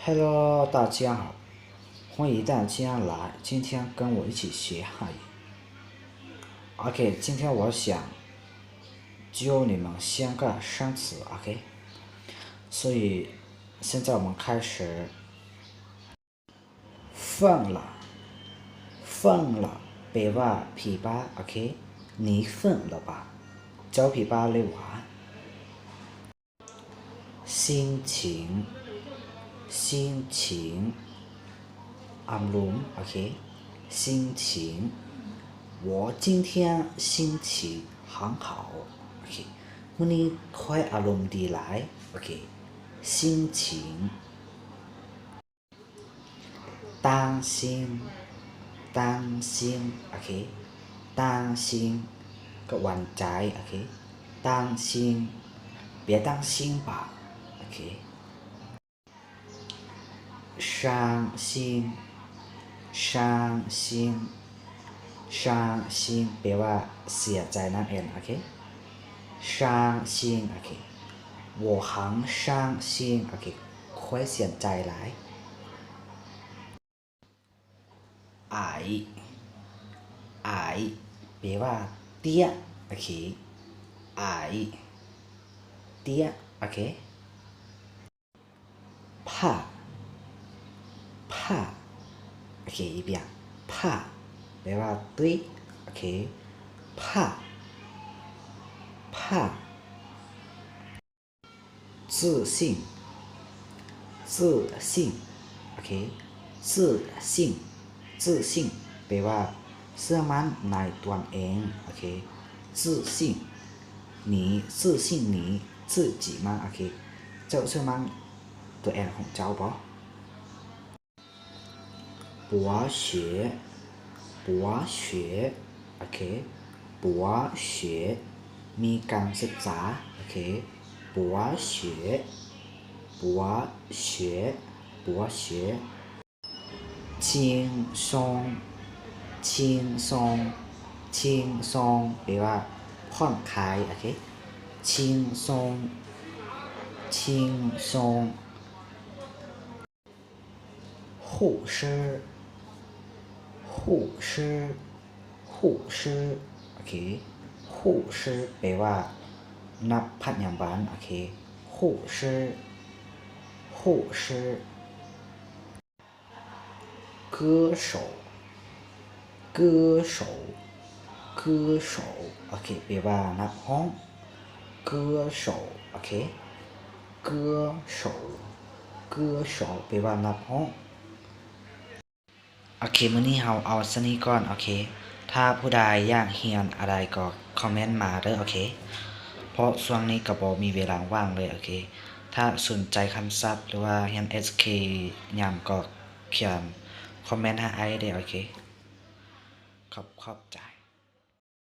Hello，大家好，欢迎大家来，今天跟我一起学汉语。OK，今天我想教你们三个生词，OK？所以现在我们开始。 ເຟິ້ງລະ ເຟິ້ງລະ ແປວ່າຜີປ່າ ໂອເຄ ໜີເຟິ້ງລະປາ ເຈົ້າຜີປ່າເລີຍຫວາ. 心情 心情 ອາລົມ ໂອເຄ 心情 我今天心情很好 ໂອເຄ ມື້ນີ້ຂ້ອຍອາລົມດີຫຼາຍ ໂອເຄ 心情 担心 担心 ໂອເຄ 担心 ກໍຫວັ່ນໃຈ ໂອເຄ 担心 别担心吧 ໂອເຄ 伤心 伤心 伤心 ແປວ່າເສຍໃຈນັ້ນເອງ ໂອເຄ 伤心 ໂອເຄ 我很伤心 ໂອເຄ ຂ້ອຍເສຍໃຈຫຼາຍ. 矮 矮 ແປວ່າເຕ້ຍ ໂອເຄ 矮 ເຕ້ຍ ໂອເຄ. ผ้า ผ้า โอเค อีกอย่าง ผ้า แปลว่าตุ้ย โอเค ผ้า ผ้า 自信 自信 โอเค 自信 自信 แปลว่าເຊື່ອໝັ້ນໃນຕົວເອງ ໂອເຄ 自信 你自信你自己吗 ໂອເຄ ເຈົ້າເຊື່ອໝັ້ນຕົວເອງຂອງເຈົ້າບໍ່? 博学 博学 ໂອເຄ 博学 ມີການສຶກສາ ໂອເຄ 博学 博学 博学 轻松 轻松 轻松 ແປວ່າຜ່ອນຄາຍ ໂອເຄ 轻松 轻松 护士 护士 护士 ໂອເຄ 护士 ແປວ່ານັກພະຍາບານ ໂອເຄ 护士 护士 歌手 歌手 歌手 ໂອເຄ ແປວ່ານັກຮ້ອງ 歌手 ໂອເຄ 歌手 歌手 ແປວ່ານັກຮ້ອງ ໂອເຄ ມື້ນີ້ເຮົາເອົາສ່ຳນີ້ກ່ອນ ໂອເຄ ຖ້າຜູ້ໃດຢາກຮຽນອະໄລກໍຄອມເມັນມາເດີ ໂອເຄ ເພາະຊ່ວງນີ້ກໍບໍ່ມີເວລາວ່າງເລີຍ ໂອເຄ ຖ້າສົນໃຈຄຳສັບ ຫຼືວ່າຮຽນເອັສເຄຫຍັງກໍຂຽນຄອມເມັນຫາອ້າຍເດີ ໂອເຄ ຂອບ ຂອບໃຈ.